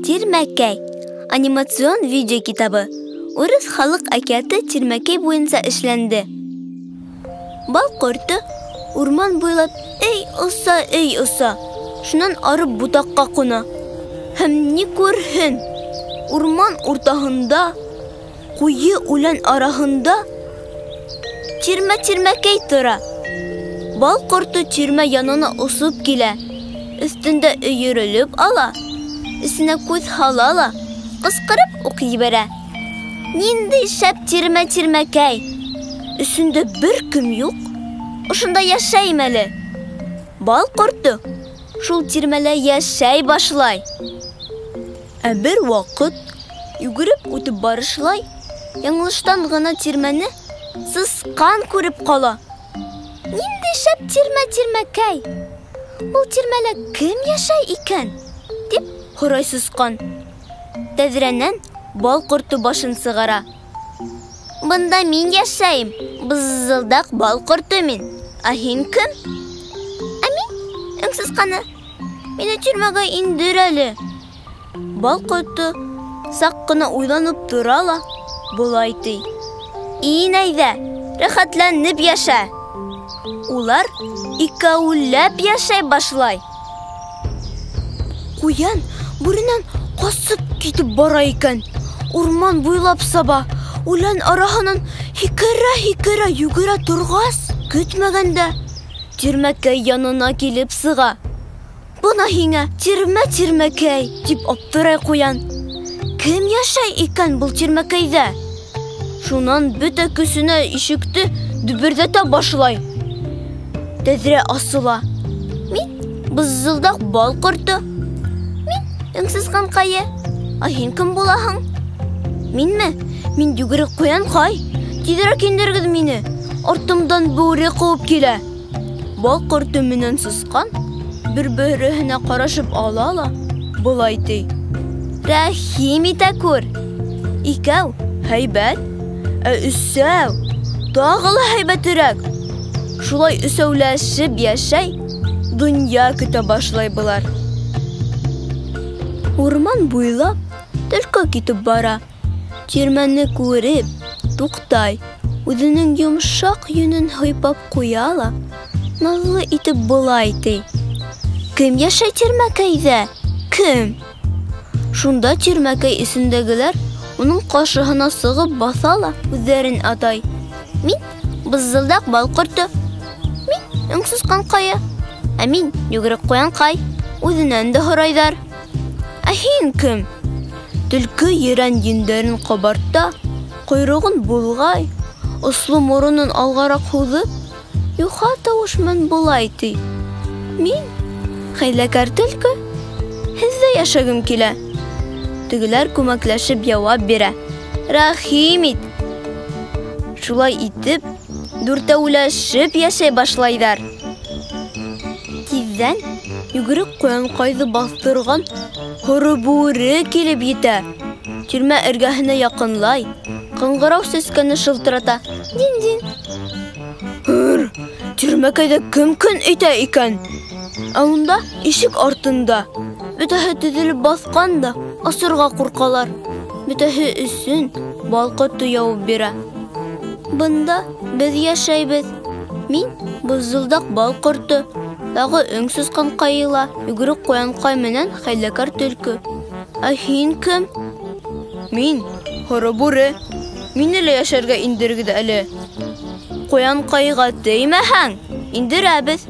Тирмәкәй анимацион видео китабы урыҫ халыҡ әкиәте Тирмәкәй буйынса эшләнде. Бал ҡорто урман буйлап эй оса, эй оса, шунан арып ботаҡҡа ҡуна. Һәм ни күрһен, урман уртаһында, ҡуйы үлән араһында тирмә-тирмәкәй тора. Бал ҡорто тирмә янына осоп килә, өҫтөндә өйөрөлөп ала, эсенә күҙ һала ла, ҡысҡырып уҡ ебәрә. Ниндәй шәп тирмә-тирмәкәй! Өсөндә бер кем юҡ, ошонда йәшәйем әле. Бал ҡорто шул тирмәлә йәшәй башлай. Ә бер ваҡыт йүгереп үтеп барышлай, яңылыштан ғына тирмәне сысҡан күреп ҡала. Ниндәй шәп тирмә-тирмәкәй! Был тирмәлә кем йәшәй икән? Тип һорай сысҡан. Тәҙрәнән бал ҡорто башын сығара. Бында мин йәшәйем, бызылдаҡ бал ҡорто мин. Ә һин кем? Ә мин өң сысҡаны. Мине тирмәгә индер әле. Бал ҡорто саҡ ҡына уйланып тора ла, былай ти. Ин әйҙә, рәхәтләнеп йәшә. Улар икәүләп йәшәй башлай. Ҡуян бүренән ҡасып китеп бара икән. Урман буйлап саба, үлән араһынан һикерә-һикерә йүгерә торғас, көтмәгәндә тирмәкәй янына килеп сыға. Бына һиңә тирмә-тирмәкәй, тип аптырай ҡуян. Кем йәшәй икән был тирмәкәйҙә? Шунан бөтә көсөнә ишекте дөбөрҙәтә башлай. Тәҙрә асыла. Мин бызылдаҡ бал ҡорто. Мин өң сысҡанҡайы. Ә һин кем булаһың? Минме? Мин йүгерек ҡуянҡай. Тиҙерәк индерегеҙ мине. Артымдан бүре ҡыуып килә. Бал ҡорто менән сысҡан бер-береһенә ҡарашып ала ла былай ти. Рәхим итә күр. Икәү һәйбәт, ә өсәү тағы ла һәйбәтерәк. Шулай өсәүләшеп йәшәй, донъя көтә башлай былар. Урман буйлап төлкө китеп бара. Тирмәне күреп, туҡтай, үҙенең йомшаҡ йөнөн һыйпап ҡуя ла, наҙлы итеп былай ти. Кем йәшәй тирмәкәйҙә? Кем? Шунда тирмәкәй эсендәгеләр уның ҡаршыһына сығып баҫа ла үҙҙәрен атай. Мин бызылдаҡ бал ҡорто. Мин өң сысҡанҡайы. Ә мин йүгерек ҡуянҡай. Үҙенән дә һорайҙар. Ә һин кем? Төлкө ерән йөндәрен ҡабарта, ҡойроғон болғай, осло моронон алғараҡ һуҙып, юха тауыш менән былай ти. Мин хәйләкәр төлкө, һеҙҙә йәшәгем килә. Тегеләр күмәкләшеп яуап бирә. Рәхим ит. Шулай итеп, дүртәүләшеп йәшәй башлайҙар. Тиҙҙән йүгерек ҡуянҡайҙы баҫтырған һоро бүре килеп етә. Тирмә эргәһенә яҡынлай, ҡыңғырау сәскәне шылтырата. Дин-дин. Һыр, тирмәкәйҙә кем көн итә икән? Ә унда ишек артында бөтәһе төҙөлөп баҫҡан да асырға ҡурҡалар. Бөтәһе өсөн бал ҡорто яуып бирә. Бында беҙ йәшәйбеҙ. Мин бызылдаҡ бал ҡорто, тағы өң сысҡанҡайы ла, йүгерек ҡуянҡай менән хәйләкәр төлкө. Ә һин кем? Мин һоро бүре. Мине лә йәшәргә индерегеҙ әле. Ҡуянҡайға теймәһәң, индерәбеҙ,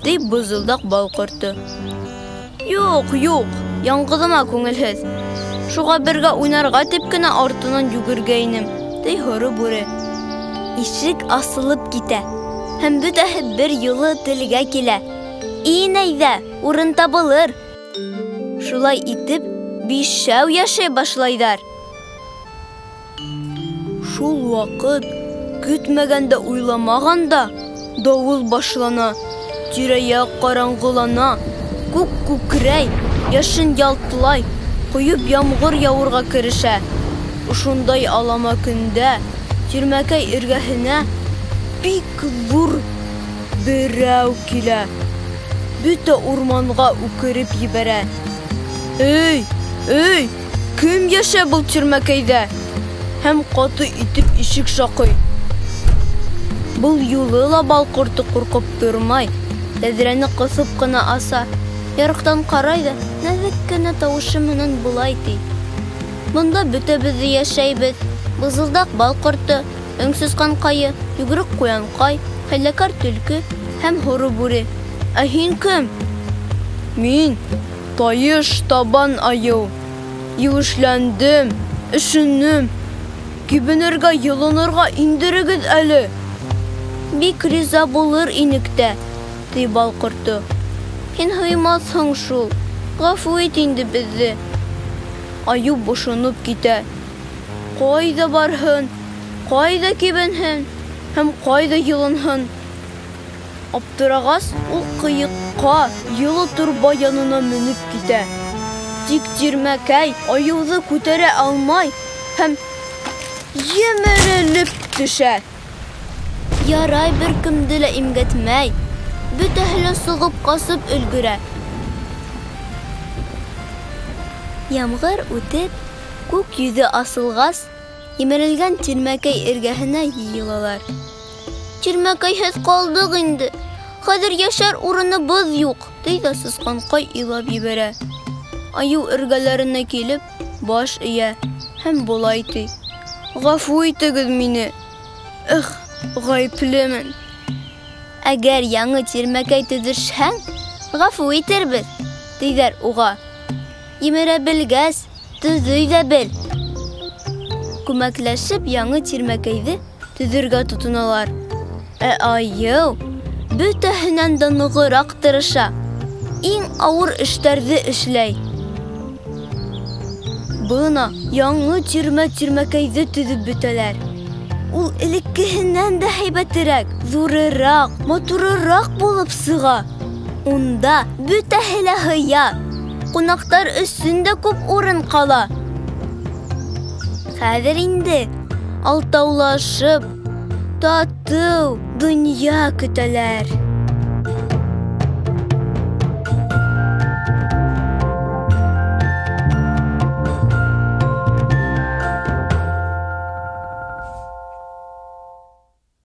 ти бызылдаҡ бал ҡорто. Юҡ, юҡ, яңғыҙыма күңелһеҙ. Шуға бергә уйнарға тип кенә артынан йүгергәйнем, ти һоро бүре. Ишек асылып китә, һәм бөтәһе бер юлы телгә килә. Ин әйҙә, урын табылыр. Шулай итеп, бишәү йәшәй башлайҙар. Шул ваҡыт, көтмәгәндә уйламағанда, дауыл башлана, тирә-яҡ ҡараңғылана, күк күкрәй, йәшен ялтлай, ҡойоп ямғыр яуырға керешә. Ошондай алама көндә тирмәкәй эргәһенә бик ҙур берәү килә. Бөтә урманға үкереп ебәрә. Эй, эй, кем йәшәй был тирмәкәйҙә? Һәм ҡаты итеп ишек шаҡый. Был юлы ла бал ҡорто ҡурҡып тормай, тәҙрәне ҡыҫып ҡына аса, ярыҡтан ҡарай ҙа нәҙек кенә тауышы менән былай ти: Бында бөтәбеҙ ҙә йәшәйбеҙ. Бызылдаҡ бал ҡорто, өң сысҡанҡайы, йүгерек ҡуянҡай, хәйләкәр төлкө һәм һоро бүре. Ә һин кем? Мин тайыш табан айыу. Еүешләндем, өшөнөм. Кибенергә, йылынырға индерегеҙ әле. Бик риза булыр инек тә, ти бал ҡорто. Һин һыймаҫһың шул, ғәфү ит инде беҙҙе. Айыу бошоноп китә. Ҡайҙа барһын, ҡайҙа кибенһен һәм ҡайҙа йылынһын? Аптырағас, ул ҡыйыҡҡа, йылы торба янына менеп китә. Тик тирмәкәй айыуҙы күтәрә алмай һәм емерелеп төшә. Ярай бер кемде лә имгәтмәй, бөтәһе лә сығып ҡасып өлгөрә. Ямғыр үтеп, күк йөҙө асылғас, емерелгән тирмәкәй эргәһенә йыйылалар. Тирмәкәйһеҙ ҡалдыҡ инде, хәҙер йәшәр урыныбыҙ юҡ, ти ҙә сысҡанҡай илап ебәрә. Айыу эргәләренә килеп, баш эйә һәм былай ти: Ғәфү итегеҙ мине, эх, ғәйеплемен. Әгәр яңы тирмәкәй төҙөшһәң, ғәфү итербеҙ, тиҙәр уға. Емерә белгәс, төҙөй ҙә бел. Күмәкләшеп яңы тирмәкәйҙе төҙөргә тотоналар. Ә айыу бөтәһенән дә нығыраҡ тырыша, иң ауыр эштәрҙе эшләй. Бына яңы тирмә-тирмәкәйҙе төҙөп бөтәләр. Ул элеккеһенән дә һәйбәтерәк, ҙурыраҡ, матурыраҡ булып сыға. Унда бөтәһе лә һыя, ҡунаҡтар өсөн дә күп урын ҡала. Хәҙер инде алтаулашып татыу донъя көтәләр.